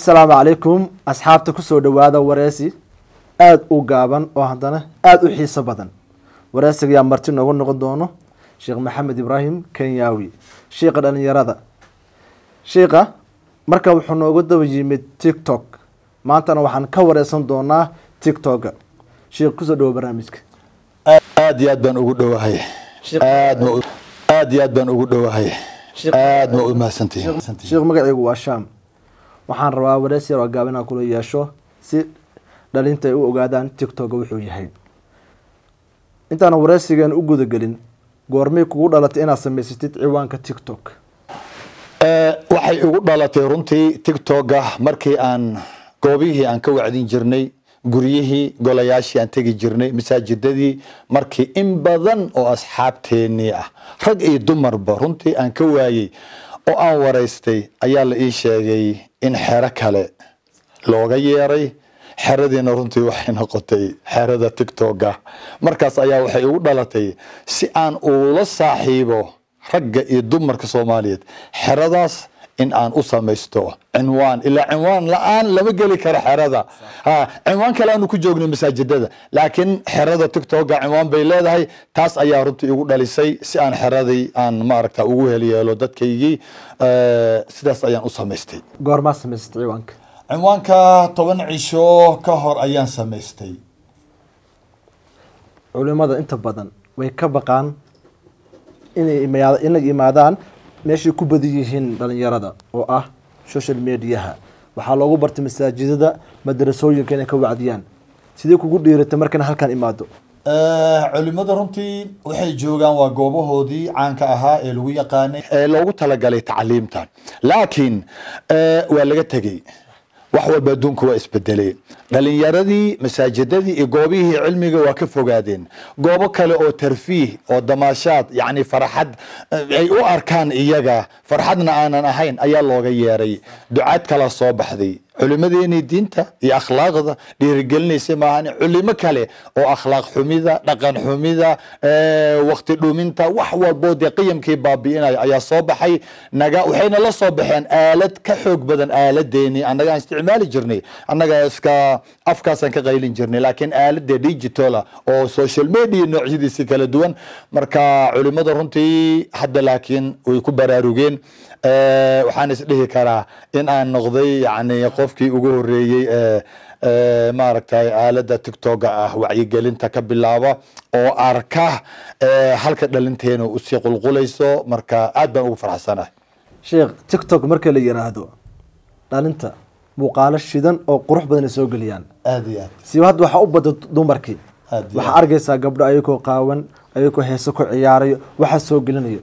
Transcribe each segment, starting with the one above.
Asalaamu calaykum asxaabta, kusoo dhawaada wareysi aada u gaaban oo haddana aada u xiiso badan. Wareysiga yaa marti noogu noqon doono Sheekh Maxamed Ibraahim Kenyawi, sheikha dhalinyarada. Sheikha marka wuxuu nooga daba yimid TikTok, maantana waxaan ka wareysan doonaa TikToka. Sheekh, kusoo dhawo barnaamijka. Aad iyo aad baan ugu dhowahay, aad ma aad iyo aad baan ugu dhowahay, aad ma u mahadsantihiin. Sheekh, magacaygu waa Sham. Waxaan rabaa wareysi yar oo gaaban inaan kula yeesho si dhalinta ay u ogaadaan TikToka wuxuu yahay. Intaana wareysigan u gudagelin, goormay kugu dhalatay inaad samaysatid ciwaanka TikTok? Waxay igu dhalatay runtii TikToka markii aan goobihii aan ka wacdin jirnay, guryihii, golayaashii aan tegi jirnay, masaajidadii, markii in badan oo asxaabteennii ah, rag iyo dumarba, runtii aan ka waayey oo aan waraystay, ayaa la ii sheegay in xero kale looga yeeray. Xeradiina runtii waxay noqotay xerada TikToka. Markaas ayaa waxay igu dhalatay si aan ula saaxiibo ragga iyo dumarka Soomaaliyeed xeradaas in aan u samaysto cinwaan. Ilaa cinwaan la-aan lama geli karo xerada. Ha cinwaan kale aanu ku joognay masaajidada, laakiin xerada TikToka cinwaan bay leedahay. Taas ayaa runtii igu dhalisay si aan xeradii aan maaragta ugu helyeelo dadkaygii. Sidaas ayaan u samaystay. Goormaa samaysatay ciwaanka? Cinwaanka 10 cisho ka hor ayaan samaystay. Culimada inta badan way ka baqaan inay imaadaan meeshay ku badan yihiin dhalinyarada oo ah social mediaha. Waxaa loogu bartay masaajidada, madrasooyinka inay ka wacdiyaan. Sidee kugu dhiiratay markana halkan imaado? Culimada runtii waxay joogaan waa goobahoodii caanka ahaa ee lagu yaqaanay ee loogu talagalay tacliimta, laakiin waa laga tegey. Wax walba adduunka waa isbedelay. Dhalinyaradii masaajidadii iyo goobihii cilmiga waa ka fogaadeen. Goobo kale oo tarfiih oo damaashaad, yacni farxad ay u arkaan iyaga, farxadna aanan ahayn, ayaa looga yeeray. Ducaad kala soo baxday, culimadeenii diinta iyo akhlaaqda dhiirigelinaysa maahan, culimo kale oo akhlaaq xumida, dhaqan xumida, waqti dhuminta, wax walboo dee qiyamkii baabi'inaya ayaa soo baxay. Naga waxayna la soo baxeen aalad ka xoog badan aaladeenii annaga aan isticmaali jirnay. Annaga iska afkaasaan ka qaylin jirnay, laakiin aaladee digital ah oo social media noocyadiisi kala duwan. Marka culimada runtii hadda laakiin way ku baraarugeen. Waxaan isdhihi karaa in aan noqday yani qofkii ugu horeeyey ee maaragtay aaladda TikToka ah wacyigelinta ka bilaaba oo arka halka dhalinteena usii qulqulayso. Marka aad baan ugu farxsanahay. Sheekh, TikTok marka la yiraahdo, dhalinta muuqaalo shidan oo qurux badan ay soo geliyaan. Aad iyo aad. Siba hadda waxaa u bada dumarkii. Aad iyo Waxaa arkaysaa gabdho ayagoo qaawan, ayagoo heeso ku ciyaarayo, waxaa soo gelinayo.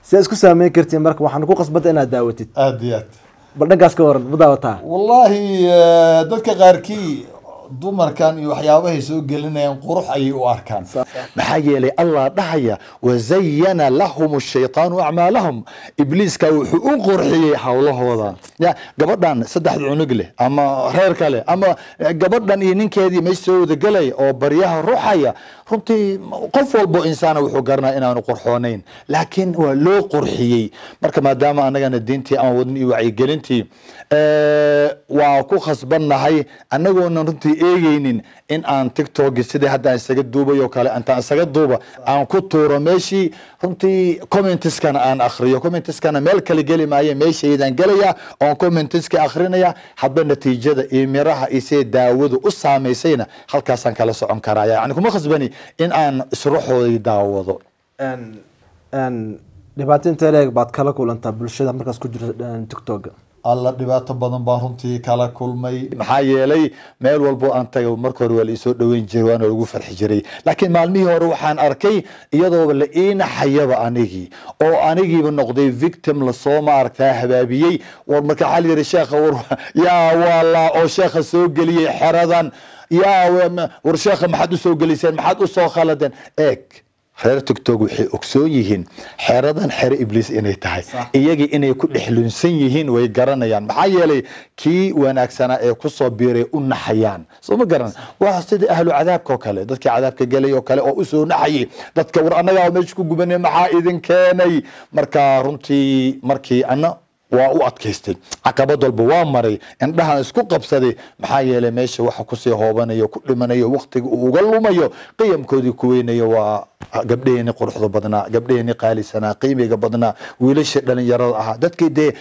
Si isku saameyn kartiin, marka waxaan ku qasbanta inaad daawatid. Aad iyo aad. Bal dhankaas ka waran, ma daawataa? Wallaahi dadka qaarkii dumarkan iyo waxyaabahay soo gelinayaan qurux ayay u arkaan. Maxaa yeelay Allah dhahaya: "Wazayana lahum shaytaanu acmaalahum." Ibliiska wuxuu u qurxiyey howlahooda. Ya gabadhan saddexda cunug leh ama reer kale ama gabadhan iyo ninkeedii meesha soo wada gelaya oo baryaha ruuxaya, runtii qof walbo insaana wuxuu garanaya inaanu qurxoonayn, laakiin waa loo qurxiyey. Marka maadaama anagana diintii aan wadin iyo wacyigelintii, waa ku khasbannahay annagoonan runtii eegeynin in aan TikToki sidii hadda aan isaga duubay oo kale intaan isaga duuba aan ku tuuro meeshii. Runtii commentiskana aan akhriyo, commentiskana meel kale geli maayo, meeshaydaan gelaya oon commentiska akhrinaya. Hadba natiijada iyo miraha iyo siday daawadu u saamaysayna halkaasaan kala socon karaya. Yani kuma khasbani in aan isruxoodii daawado. Dhibaato intee leeg baad kala kulantaa bulshada markaas ku jirta TikToka? Alla, dhibaato badan baan runtii kala kulmay. Maxaa yeelay meel walbo aan tago marka hore waa la isoo dhaweyn jiray, waana lagu farxi jiray, laakiin maalmihii hore waxaan arkay iyadooba la ii naxayaba anigii oo anigiiba noqday victim lasoo maaragtaa habaabiyey. War marka waxaa la yidhi: "Sheekha, war yaa waala oo sheekha soo geliyey xeradan? Yaa war sheekha, maxaad usoo geliseen? Maxaad usoo khaladeen?" Eeg, reer TikTok waxay ogsoon yihiin xeradan xero Ibliis inay tahay. Iyagii inay ku dhex lunsan yihiin way garanayaan. Maxaa yeelay kii wanaagsanaa ee kusoo biiray u naxayaan. Soo ma garan? Waa sidii ahlu cadaabka oo kale, dadkii cadaabka gelay oo kale oo usoo naxayay dadka: "War annagaa meesha ku gubanay, maxaa idin keenay?" Marka runtii markii ana Waa u adkaystay, caqabad walba waa maray, indhahan isku qabsaday. Maxaa yeelay meesha waxa kusii hoobanayo, ku dhimanayo, waqtiga uu uga lumayo, qiyamkoodii ku weynayo waa gabdheheeni quruxda badnaa, gabdheheeni qaalisanaa, qiimiga badnaa, wiilasha dhalinyarada ahaa, dadkii dee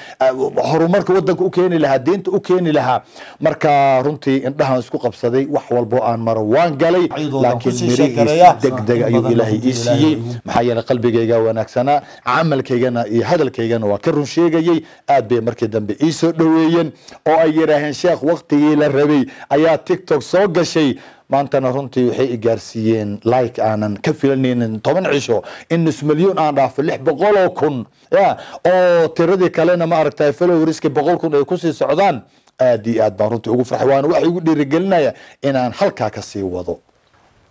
horumarka wadanka u keeni lahaa, diinta u keeni lahaa. Marka runtii indhahan isku qabsaday, wax walbo aan maro waan galay, laakiin mirihiis degdeg ayuu Ilaahay ii siiyey. Maxaa yeelay qalbigayga wanaagsanaa, camalkaygana iyo hadalkaygana waa ka run sheegayey. Aad bay markii dambe ii soo dhoweeyeen oo ay yidhaaheen, "Sheekh, waqtigii la rabay ayaa TikTok soo gashay." Maantana runtii waxay i gaarsiiyeen like aanan ka filanaynin, 10 cisho in nus milyan aan dhaafo, 600,000 ya oo tiradii kalena ma aragtay, followerska 100,000 ay kusii socdaan. Aad iyo aad baan runtii ugu farxay, waana waxa igu dhiirigelinaya inaan halkaa kasii wado.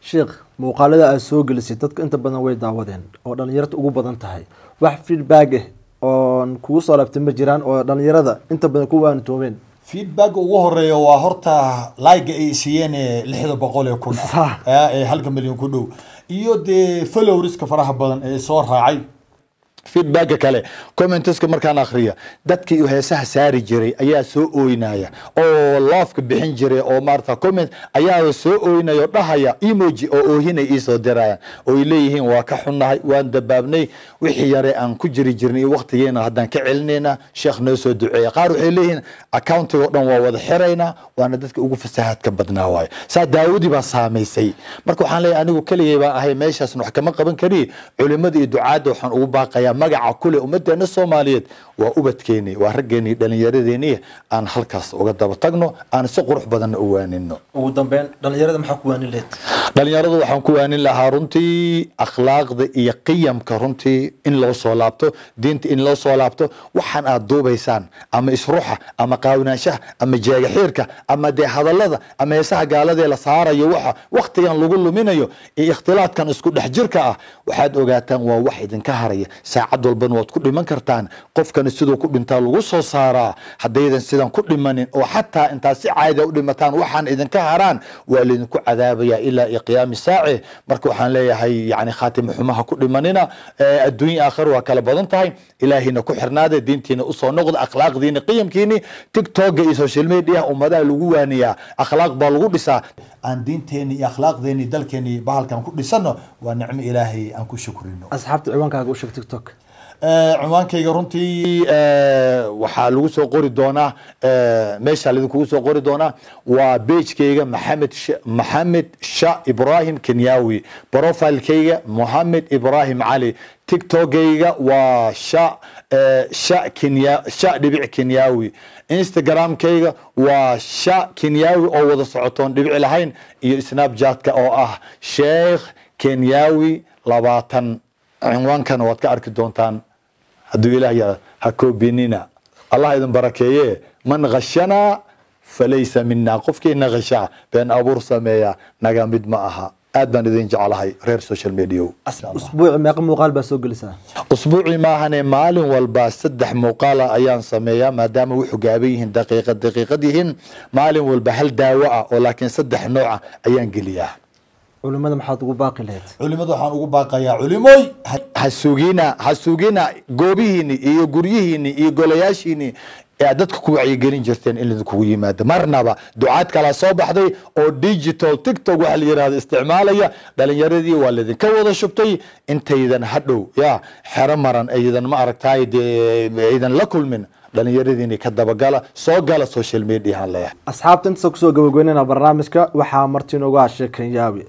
Sheekh, muuqaalada aad soo gelisay dadka inta badan way daawadeen oo dhalinyarta ugu badan tahay. Wax feedback ah oon kugu soo laabtay ma jiraan oo dhalinyarada inta badan ku waantoobeen? Feedback ugu horeeya waa horta like ay siiyeen 600,000 ah ee halka milyan ku dhow, iyo dee followerska faraha badan ee soo raacay. Feedbacka kale, commentska markaan akhriya, dadkii heesaha saari jiray ayaa soo ooynaya oo loveka bixin jiray oo maarata comment ayaa soo ooynaya oo dhahaya, emoji oo oohinay iisoo dirayaan oo ay leeyihiin, "Waa ka xunnahay, waan dabaabnay, wixii yare aan ku jiri jirnay iyo waqtigeena haddaan ka celinayna. Sheekh, noo soo duceeya." Qaar waxay leeyihiin, accountiga oo dhan waa wada xiraynaa. Waana dadka ugu fasahaadka badnaa waayo, saa daawadii baa saamaysay. Marka waxaan leeyahay, anigu keligay baan ahay, meeshaasna wax kama qaban kari. Culimada iyo ducaadda waxaan ugu baaqayaa, magaca kule ummadeena Soomaaliyeed waa ubadkeeni, waa raggeeni, dhallinyaradeeni, aan halkaas uga daba tagno, aan si qurux badanna u waanino. Ugu dambeyn, dhalinyarada maxaa ku waanin lahayd? Dhalinyaradu waxaan ku waanin lahaa runtii akhlaaqda iyo qiyamka, runtii in loo soo laabto diinta, in loo soo laabto. Waxaan aad duubaysaan ama isruxa ama qaawanaanshaha ama jeegaxiirka ama dee hadallada ama heesaha gaaladee la saarayo, waxa waktigan lagu luminayo iyo ikhtilaadkan isku dhex jirka ah, waxaad ogaataan waa wax idinka haraya. Saacad walbana waad ku dhiman kartaan. Qofkani siduu ku dhintaa lagu soo saaraa. Haddaydan sidan ku dhimanin oo xataa intaad si caada u dhimataan waxaan idinka haraan, waa laydinku cadaabaya ilaa iyo qiyaami saace. Marka waxaan leeyahay, yani khaatimo xumaha ku dhimanina. Adduunya aakhir waa kala badan tahay. Ilaahina ku xirnaada, diintiina usoo noqda, akhlaaqdiina, qiyamkiini. TikToka iyo social media ummadaha lagu waaniyaa, akhlaaq baa lagu dhisaa. Aan diinteeni iyo akhlaaqdeeni, dalkeeni bahalkan ku dhisano, waa nicmo Ilaahay, aan ku shukrino. Asxaabta ciwaankaaga u sheeg TikTok. Cinwaankayga runtii waxaa lagu soo qori doonaa meesha laidinkugu soo qori doonaa. Waa pagekayga Maxamed Sha Ibrahim Kenyawi, profilekayga Mohamed Ibrahim Cali, TikTokayga waa sha sha kenya sha dhibic Kenyawi, Instagramkayga waa sha Kenyawi oo wada socotoon dhibici lahayn, iyo Snapchatka oo ah Sheekh Kenyawi 20. Cinwaankana waad ka arki doontaan hadduu Ilaah yara. Ha koobinina, Allah idin barakeeye. Man khashanaa falaysa mina, qofkiina khashaa, been abuur sameeya, naga mid ma aha. Aad baan idin jeclahay, reer social media. Usbuuci meeqa muuqaal baa soo gelisaa? Usbuucii maahane, maalin walba saddex muuqaala ayaan sameeyaa, maadaama wuxuu gaaban yihiin, daqiiqad daqiiqad yihiin. Maalin walba hal daawo ah oo laakiin saddex nooca ayaan geliyaa. Culimada maxaad ugu baaqi lahayd? Culimada waxaan ugu baaqayaa, culimoy, ha sugina, ha sugina goobihiini iyo guryihiini iyo golayaashiini ee aad dadka ku wacyigelin jirteen in idinkugu yimaado marnaba. Ducaad kalaa soo baxday oo digital TikTok waxa la yidhahdo isticmaalaya. Dhalinyaradii waa laydinka wada shubtay. Intaydan hadhow ya xero maran aydan ma aragtaay dee aydan la kulmin, dhalinyaradiini ka dabagala, soo gala social media aan leeyahay. Asxaabta, intaasa kusoo gabagweynayna barnaamijka. Waxaa marti inoogu hashay Kenyaawi,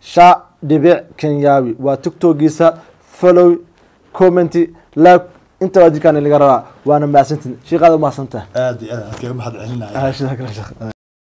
sha dhibic Kenyaawi waa TikTokiisa. Follow, comment, like, intaba adinkaan laga rabaa. Waana mahadsantiin. Sheekhaada, mahadsantaha. Aad iyo aad aan kaga mahad celinaya. Sidoo kale, sheekh.